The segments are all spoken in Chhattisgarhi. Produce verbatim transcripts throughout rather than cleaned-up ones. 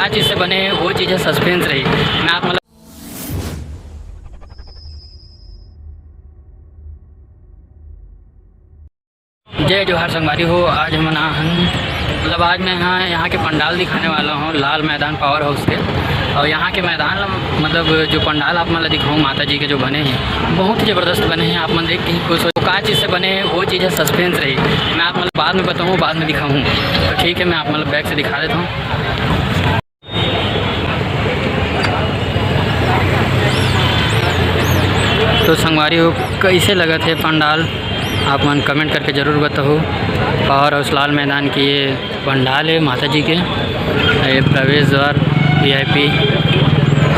क्या चीज़ से बने, वो चीज़ है सस्पेंस रही। मैं आप मतलब जय जोहार संगवारी हो। आज हमन आ हन, मतलब आज मैं यहाँ, यहाँ के पंडाल दिखाने वाला हूँ, लाल मैदान पावर हाउस के। और यहाँ के मैदान ला, मतलब जो पंडाल आप मन ला दिखाऊँ माता जी के जो बने हैं, बहुत ही ज़बरदस्त बने हैं। आप मन देख के ही खुश हो। तो का चीज़ से बने, वो चीज़ है सस्पेंस रही। मैं आप मन ला बाद में बताऊँ, बाद में दिखाऊँ। तो ठीक है, मैं आप मन ला बैक से दिखा देता हूँ। तो संगवारी हो, कैसे लगत हे पंडाल, आप मन कमेंट करके जरूर बताहू। पावर हाउस लाल मैदान के ये पंडाल है माता जी के, ये प्रवेश द्वार वीआईपी,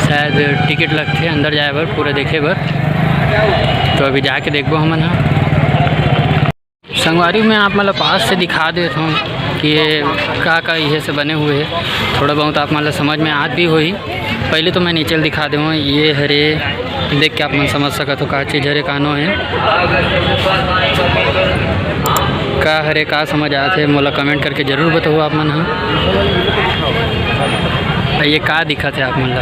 शायद टिकट लगथे अंदर जाए बर, पूरा देखे बर। तो अभी जाके देखबो हमन ह। संगवारी, मैं आप मन ला पास से दिखा देत हूँ कि ये का का इहे से बने हुए है। थोड़ा बहुत आप मन ला समझ में आत भी होही। पहले तो मैं नीचे ल दिखा देहूँ, ये हरे, देख के आप मन समझ सकत हो का चीज हरे, कानो है, का हरे, का समझ आत है, मोला कमेंट करके जरूर बताओ आप मन ह। ये का दिखत है आप मन ला?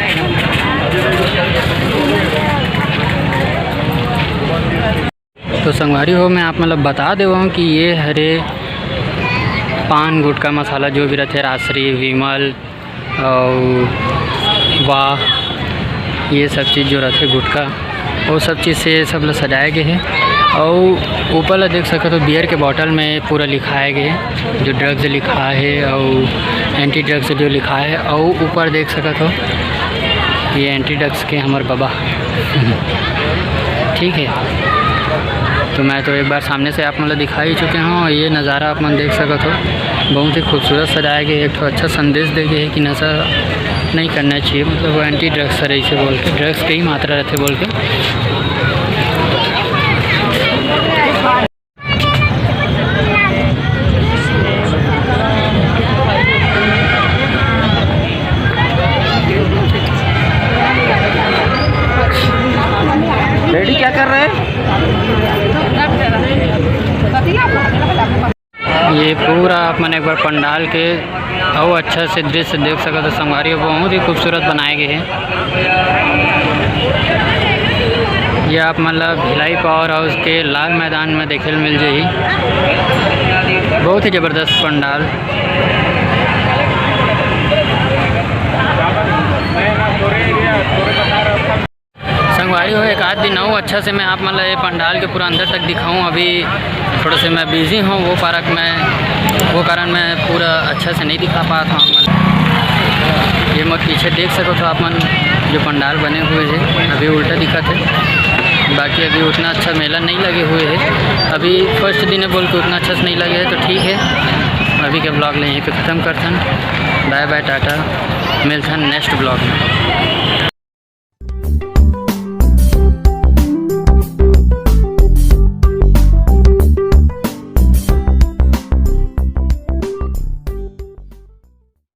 तो संगवारी हो, मैं आप मन ल बता देवं कि ये हरे पान, गुटखा, मसाला जो भी रथे, राजश्री, विमल अउ वाह, ये सब चीज़ जो रथे गुटखा, वो सब चीज़ से ये सब ल सजाए गए हे। अउ ऊपर ल देख सकत हो, बियर के बॉटल में पूरा लिखाए गए हे, जो ड्रग्स लिखा है अउ एंटी ड्रग्स जो लिखा है। अउ ऊपर देख सकत हो, ये एंटी ड्रग्स के हमर बाबा ठीक है, तो मैं तो एक बार सामने से आप मन ल दिखा ही चुके हूँ। ये नज़ारा आप मन देख सकत हो, बहुत ही खूबसूरत सजाया गया है। एक ठो अच्छा संदेश दे गए है कि नशा नहीं करना चाहिए, मतलब वो एंटी ड्रग्स है, ऐसे बोल के, ड्रग्स के ही मात्रा रहते बोल के। डैडी क्या कर रहे हैं? ये पूरा आप मन एक बार पंडाल के अउ अच्छा से दृश्य देख सकत हो संगवारी हो, बहुत ही खूबसूरत बनाए गए हैं। ये आप मन ला भिलाई पावर हाउस के लाल मैदान में देखे ल मिल जाही। बहुत ही जबरदस्त पंडाल। संगवारी हो, एक आध दिन अउ अच्छा से मैं आप मन ला ये पंडाल के पूरा अंदर तक दिखाऊं। अभी थोड़ा से मैं बिजी हूँ, वो पारक में, वो कारण मैं पूरा अच्छा से नहीं दिखा पात हूँ आप मन। ये मोर पीछे देख सकत हो आप मन, जो पंडाल बने हुए है, अभी उल्टा दिखत है। बाकी अभी उतना अच्छा मेला नहीं लगे हुए है, अभी फर्स्ट दिन है बोल के उतना अच्छा से नहीं लगे है। तो ठीक है, अभी के ब्लॉग ला यहीं पे ख़त्म करथन। बाय बाय, टाटा, मिलथन नेक्स्ट ब्लॉग में।